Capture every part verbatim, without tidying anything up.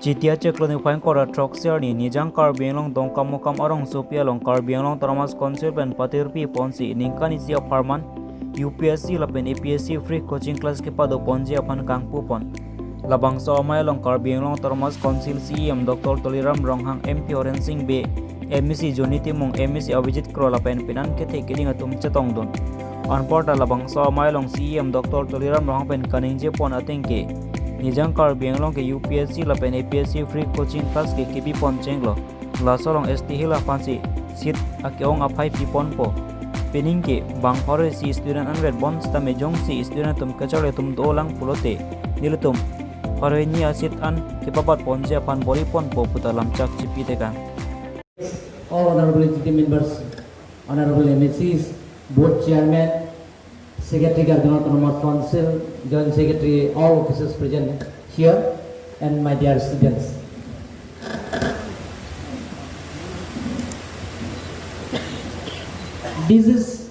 Jitia chiklo niphai ingkoi ra throksi arni Nijang Karbi Anglong Dongkamukam arongsopi along Karbi Anglong Autonomous Council pen patirpi ponsi ningkan isi apharman U P S C lapen A P S C free coaching class kepado ponji aphan kangpu pon. Labangso amei along Karbi Anglong Autonomous Council C E M Doctor Tuliram Ronghang, M P Horen Sing Bey, M A C Johnny Timung, M A C Abhijit Kro lapen penan kethe keding atum chetongdun. Anparta labangso amei along C E M Doctor Tuliram Ronghang pen kaningje pon ateng ke Nijang Karbi Anglong ke U P S C lapen A P S C free coaching class ke kebi pon chenglo. Laso along S T Hill aphansi seat ake-ong aphai pi ponpo. Pining ke bang pharo isi student anvet bom sitame jongsi student atum kacharli atum dolang pulote nelitum pharo hini a seat an kepabat ponji aphan bor-i ponpo puta lamchak chipi tekang. All honorable executive members, honorable M A Cs, board chairman, secretary Karbi Anglong Autonomous Council, joint secretary, all officers present here, and my dear students. This is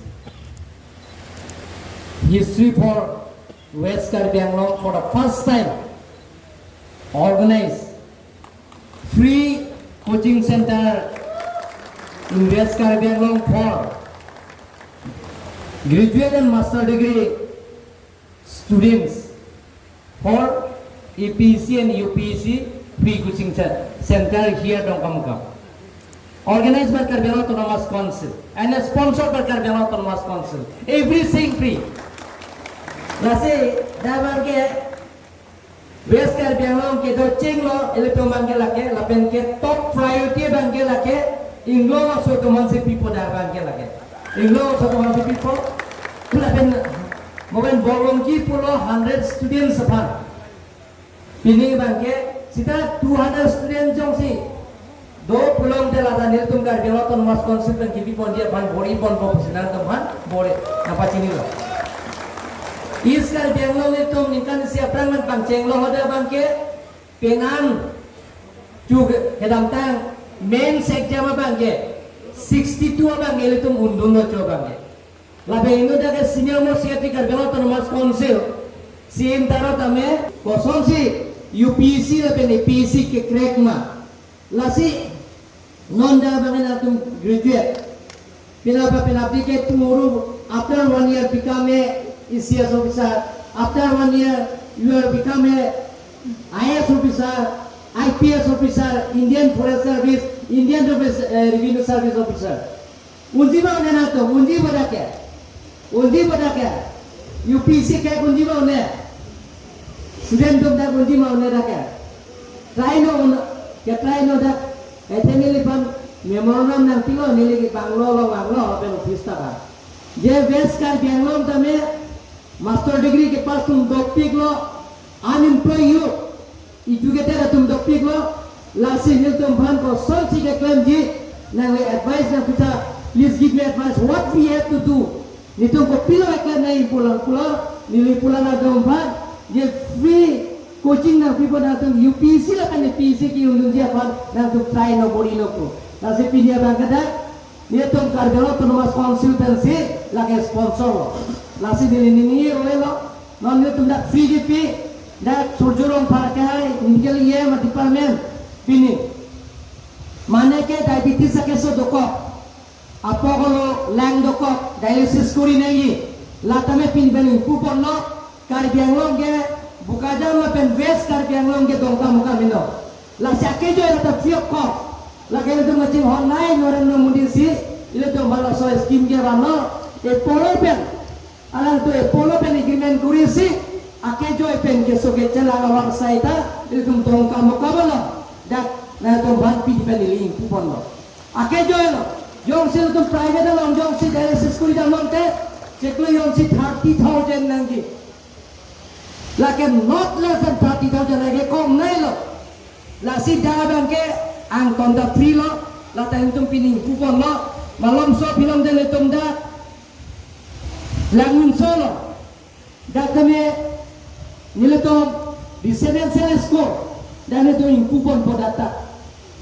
history for West Karbi Anglong. For the first time, organize free coaching center in West Karbi Anglong for graduate and master degree students for A P S C and U P S C free coaching ce-, center here Dongkamukam. Organized by Karbi Anglong Autonomous Council and sponsored by Karbi Anglong Autonomous Council. Everything free. Lasi, dak abang ke West Karbi Anglong kedo chenglo, ilitum abang ke lake, lapen ke top priority abang ke lake, inglong aso atum aphansi pipo dak abang ke lake. Inglong aso atum aphansi pipo, lapen momen bolong ki pulo hundred students aphan. Pining abang ke, sita two hundred students jongsi do pulote lata nelitum Karbi Anglong Autonomous Council pen kebi ponji aphan bor-i ponpo pusi nangtum aphan bor-i nangpachinilo. East Karbi Anglong nelitum ningkan isi aphrang pen pangchenglo, hadak abang ke penan chu kedamtang mains exam abang ke sixty-two abang ke ilitum undunlo chu abang ke. Lapen inut dak ke Senior Most Secretary Karbi Anglong Autonomous Council, C M taro tame, kosonsi U P S C lapen A P S C ke crack ma. Lasi, non dak abang nangtum graduate. Penap penapdi ke tomorrow, after one year become a A C S officer, after one year you are become a I A S officer, I P S officer, Indian Forest Service, Indian Revis-, eh, Revenue Service officer. Unji ma un-e nangtum, unji ma dak ke. Unji ma dak ke. U P S C ke unji ma un-e. Student atum dak unji ma un-e dak ke. Try non un-, ke try non dak. Ete neliphan memorandum nangpilo, neli ke banglo lo, banglo lapen office ta ba. Je West Karbi Anglong tame master degree kepass atum dopiklo, unemployed youth, educated atum dopiklo, lasi nelitum aphan kosonsi keklemji, nangli advice nangpitha, please give me advice, what we have to do? Nelitum kopilo keklem nangji pulang pulo, neli pulang atum aphan, je free coaching nangpipo nangtum U P S C lapen A P S C ke-undunji aphan, nangtum try non bor-ilo pu. Lasi pini abang ke dak, nelitum Karbi Anglong Autonomous Council pensi lake sponsor lo. Lasi neli ningje ave lo, non nelitum dak free kipi, dak Surjya Rongphar ke hai, medical E M department, pini. Mane ke diabetes akeso dokok, apok alo lang dokok, dialysis kori nangji, la tame pini pen ingpu ponlo, Karbi Anglong ke Bokajan lapen West Karbi Anglong ke Dongkamukam henlo. Lasi akejoi ta free of cost. Lake ilitum kachinghon nai Narendra Modi si, ilitum bala so scheme kevanlo, Apollo pen. Alangtum Apollo pen agreement korisi, akejoi pen keso kechelang avarsai ta, ilitum Dongkamukam along. Dak nangtum bhat pi pen ili ingpu ponlo. Akejoi lo, jongsi ilitum private along jongsi dialysis kori dam nangte, chiklo jongsi thirty thousand nangji. Lake not less than thirty thousand, lake kom nai lo. Lasi dak abang ke angton ta free lo, lata ilitum pini ingpu ponlo, malomso pilong den ilitum dak, Langunso lo, dak tame nelitum residential school, dak nelitum ingpu ponpo dak ta.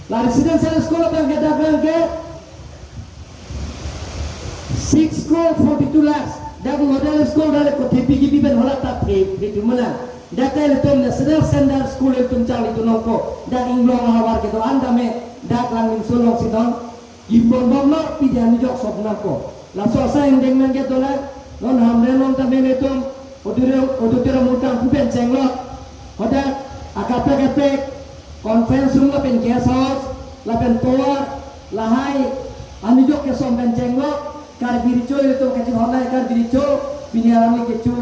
La residential school abang ke dak abang ke six crore forty-two lakhs, dak model school dak kothepi kipi pen hala ta phe, phe tu mana. Dak ilitum National Standard School ilitum charli tu nangpo. Dak inglong ahavar kedo-an tame dak Langmeso alongsi don. Imbom bom lo pidi anujok sop nangpo. Laso asai ingdeng nangkedo la, non Hamren along tame ilitum auditorium, auditorium utang pu pen chenglok. Hadak akaprek kaprek conference room lapen guest house lapen tovar lahai anujok kesom pen chenglok. Karbi Recho ilitum kachinghon lahai Karbi Recho pini alangli kecho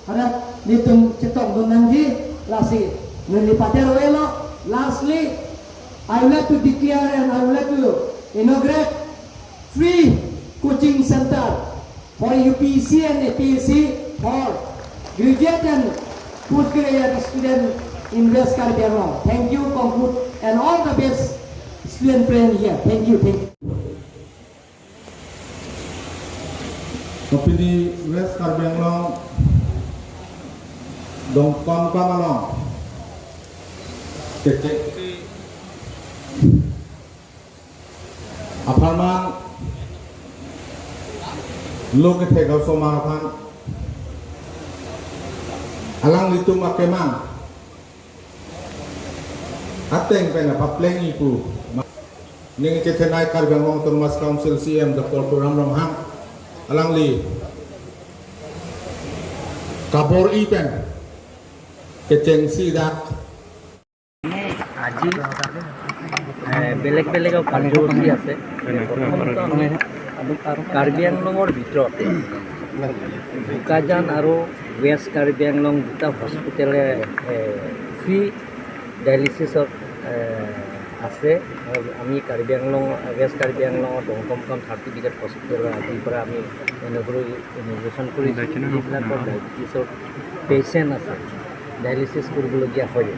hadak ilitum chetongdun nangji, lasi neli pater avelo. Lastly, I would like to declare and I would like to inaugurate free coaching center for U P S C and A P S C for graduate and postgraduate student in West Karbi Anglong. Thank you, Kongkut, and all the best, student friend here. Thank you, thank you. Kopini West Karbi Anglong Dongkamukam along kechengsi apharman lo kethek asomar aphan alanglitum akemang ateng pen apapleng-i pu ning kethenei Karbi Anglong Autonomous Council C E M Doctor Tuliram Ronghang alangli kabor-i pen kechengsi dak. আজি, এ, বেলেগ বেলেগ কাৰ্যসূচী আছে। প্ৰথমটো আমি কাৰ্বি আংলঙৰ ভিতৰত বোকাজান আৰু ৱেষ্ট কাৰ্বি আংলং দুটা হস্পিটেলে, এ, ফ্ৰী ডায়েলিচিছৰ, এ, আছে। আৰু আমি কাৰ্বি আংলং, ৱেষ্ট কাৰ্বি আংলঙৰ দংকমকাম থাৰ্টি বিঘাত হস্পিটেলৰ আজিৰ পৰা আমি ইনগুৰে-, ইনগুৰেশ্যন কৰিছোঁ। যিবিলাকৰ ডায়েবেটিছৰ পেচেণ্ট আছে, ডায়েলিচিছ কৰিবলগীয়া হয়,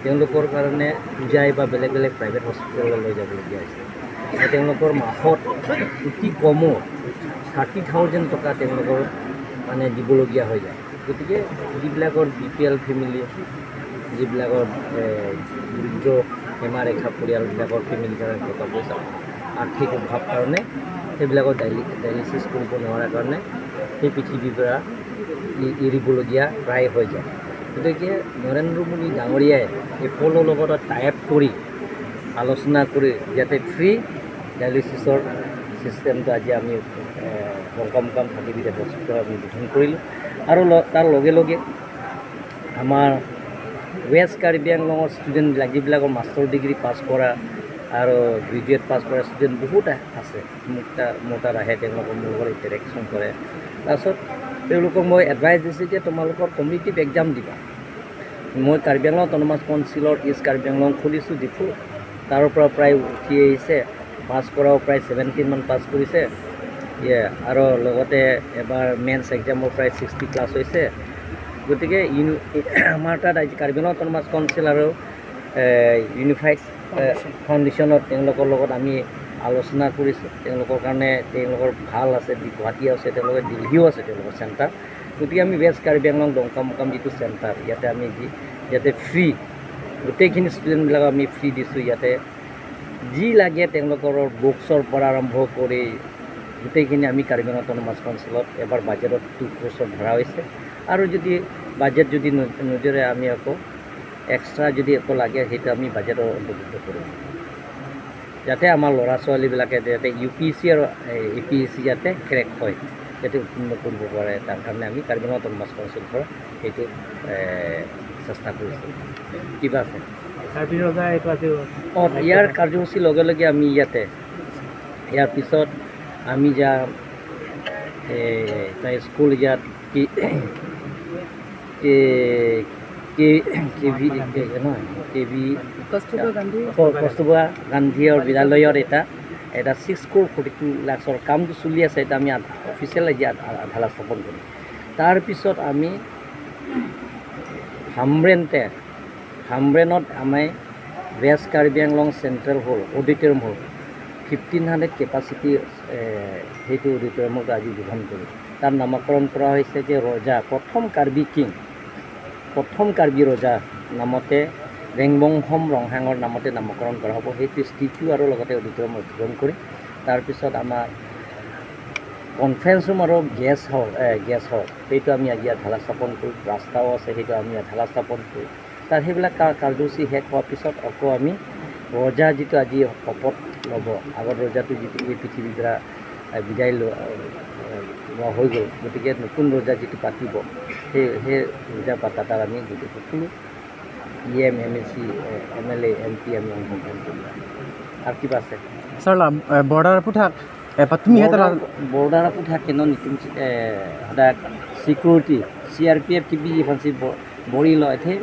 তেওঁলোকৰ কাৰণে পূজাই বা বেলেগ বেলেগ প্ৰাইভেট হস্পিটেললৈ লৈ যাবলগীয়া হৈছে। আৰু তেওঁলোকৰ মাহত অতি কমেও থাৰ্টি থাউজেণ্ড টকা তেওঁলোকৰ মানে দিবলগীয়া হৈ যায়। গতিকে যিবিলাকৰ বি পি এল ফেমিলি, যিবিলাকৰ, এ, দৰিদ্ৰ সীমাৰেখা পৰিয়ালবিলাকৰ ফেমিলিৰ কাৰণে টকা পইচা আৰ্থিক অভাৱ কাৰণে সেইবিলাকৰ ডায়েলি-, ডায়েলিচিছ কৰিব নোৱাৰাৰ কাৰণে সেই পৃথিৱীৰ পৰা ই-, এৰিবলগীয়া প্ৰায় হৈ যায়। গতিকে নৰেন্দ্ৰ মোদী ডাঙৰীয়াই এপ'ল'ৰ লগত টাই আপ কৰি আলোচনা কৰি যাতে ফ্ৰী ডায়েলিচিছৰ ছিষ্টেমটো আজি আমি, এ, দংকমকাম থাৰ্টি বিঘাত হস্পিটেল আমি উদ্বোধন কৰিলোঁ। আৰু ল-, তাৰ লগে লগে আমাৰ ৱেষ্ট কাৰ্বি আংলঙৰ ষ্টুডেণ্টবিলাক, যিবিলাকৰ মাষ্টাৰ ডিগ্ৰী পাছ কৰা আৰু গ্ৰেজুৱেট পাছ কৰা ষ্টুডেণ্ট বহুত আ-, আছে। মোক তা-, মোৰ তাত আহে, তেওঁলোকৰ মোৰ লগত ইণ্টাৰেকশ্যন কৰে। তাৰপিছত তেওঁলোকক মই এডভাইচ দিছোঁ যে তোমালোকৰ কম্পিটিটিভ এক্সাম দিবা। মই কাৰ্বি আংলং অট'নমাছ কাউন্সিলৰ ইষ্ট কাৰ্বি আংলং খুলিছোঁ ডিফু, তাৰ পৰা প্ৰায় উঠি আহিছে, পাছ কৰাও প্ৰায় ছেভেণ্টিন মান পাছ কৰিছে। ইয়ে, আৰু লগতে এবাৰ মেইনছ এক্সামৰ প্ৰায় ছিক্সটি প্লাছ হৈছে। গতিকে ইউনি-, আমাৰ তাত আজি কাৰ্বি আংলং অট'নমাছ কাউন্সিল আৰু, এ, ইউনিফাইড, এ, ফাউণ্ডেশ্যনত তেওঁলোকৰ লগত আমি আলোচনা কৰিছোঁ। তেওঁলোকৰ কাৰণে তেওঁলোকৰ ভাল আছে, গুৱাহাটী আছে, তেওঁলোকে দিল্লীও আছে তেওঁলোকৰ চেণ্টাৰ। গতিকে আমি ৱেষ্ট কাৰ্বি আংলং দংকমকাম যিটো চেণ্টাৰ, ইয়াতে আমি যি, ইয়াতে ফ্ৰী, গোটেইখিনি ষ্টুডেণ্টবিলাকক আমি ফ্ৰী দিছোঁ। ইয়াতে যি লাগে তেওঁলোকৰ বুকছৰ পৰা আৰম্ভ কৰি গোটেইখিনি আমি কাৰ্বি আংলং অট'নমাছ কাউন্সিলত এবাৰ বাজেটত টু ক্ৰ'ৰ্ছৰ ধৰা হৈছে। আৰু যদি বাজেট যদি ন-, নোজোৰে, আমি আকৌ এক্সট্ৰা যদি একো লাগে, সেইটো আমি বাজেটৰ অন্তৰ্ভুক্ত কৰিম, যাতে আমাৰ ল'ৰা ছোৱালীবিলাকে যাতে ইউ পি এছ চি আৰু এ পি এছ চি যাতে ক্ৰেক হয়, যাতে উত্তীৰ্ণ কৰিব পাৰে। তাৰ কাৰণে আমি কাৰ্বি আংলং অট'নমাছ কাউন্সিলৰ পৰা সেইটো, এ, চেষ্টা কৰিছোঁ। কিবা আছে? কাৰ্বি ৰজা এইটো আজি, অ, ইয়াৰ কাৰ্যসূচীৰ লগে লগে আমি ইয়াতে, ইয়াৰ পিছত আমি যাম, এ, এটা স্কুল ইয়াত কি, কে, কে, কে ভি, কে, নহয়, কে ভি, কস্তুৰবা গান্ধী। ক-, কস্তুৰবা গান্ধী আৰু বিদ্যালয়ৰ এটা, এটা ছিক্স ক্ৰ'ৰ ফৰ্টি টু লাখছৰ কামটো চলি আছে। এটা আমি আধ-, অফিচিয়েল আজি আধ-, আধালা স্থাপন কৰিম। তাৰপিছত আমি হামৰেনতে, হামৰেনত আমি ৱেষ্ট কাৰ্বি আংলং চেণ্ট্ৰেল হল, অডিটৰিয়াম হল, ফিফটিন হাণ্ড্ৰেড কেপাচিটি, এ, সেইটো অডিটৰিয়ামত আজি উদ্বোধন কৰিম। তাৰ নামকৰণ কৰা হৈছে যে ৰজা, প্ৰথম কাৰ্বি কিং, প্ৰথম কাৰ্বি ৰজা নামতে, ৰেংবংহম ৰংহাঙৰ নামতে নামকৰণ কৰা হ'ব। সেইটো ষ্টেচু আৰু লগতে অডিটৰিয়াম উদ্বোধন কৰিম। তাৰপিছত আমাৰ কনফাৰেন্স ৰুম আৰু গেষ্ট হাউচ, এ, গেষ্ট হাউচ, সেইটো আমি আজি আধালা স্থাপন কৰিম। ৰাস্তাও আছে, সেইটো আমি আধালা স্থাপন কৰিম। তাৰ সেইবিলাক কা-, কাৰ্যসূচী শেষ হোৱাৰ পিছত আকৌ আমি ৰজা যিটো আজি শপত ল'ব, আগৰ ৰজাটো যিটো এই পৃথিৱীৰ পৰা, এ, বিদায় লোৱা, এ, লোৱা হৈ গ'ল, গতিকে নতুন ৰজা যিটো পাতিব, সেই, সেই ৰজা পাতা তাত আমি যিটো সকলো E M, M A C, A, M L A, M P আমি অংশগ্ৰহণ কৰিম। আৰু কিবা আছে? Sir, la, eh, border aphuthak, eh, patumi hai ta la- Border aphuthak ke non itum, eh, hadak security, C R P F kebiji aphansi bo-, bor-ilo athe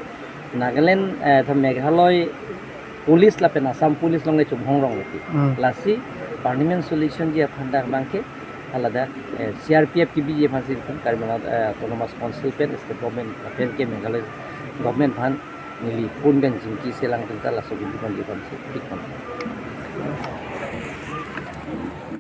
Nagaland, eh, tha Meghalaya Police lapen Assam Police along le chomhong rong lagi. Hmm. Lasi permanent solution ji aphan dak abang ke haladak, eh, C R P F kebiji aphansi itum Karbi Anglong, eh, Autonomous Council pen, State Government pen ke Meghalaya Government aphan neli phone pen chingki selang tingta laso kebiji aphansi pik aphan.